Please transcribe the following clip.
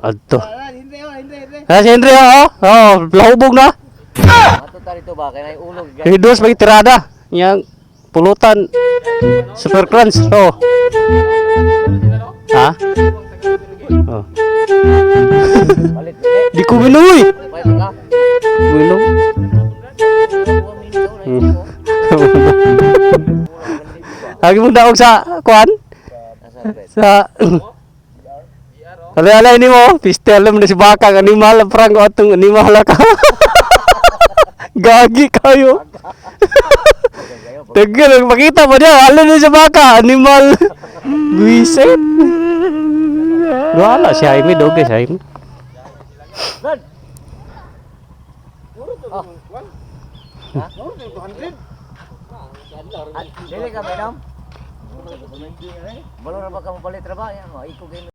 Adto. Ah, si Henry, oh. Oh, lahubog na. Ato ta rito ba kay nay ulog. Hidos may tirada. Yang pulutan. Super crunch. Oh. Ha? Oh. Palit dili. Di ko minuy. Palit ka. Minom. Lagi mong daog sa kuan? Sa Alay-alay ni mo, pistol mo na si Bakang, animal, prang atong animal ka. Gagi kayo. Tagal, makita mo niya, alin na si Baka, animal. Buisit. Wala si Jaime, doge si Jaime. Dili ka mainom? Balo ra ba ka mopalit ra ba? Yan mo, iko kay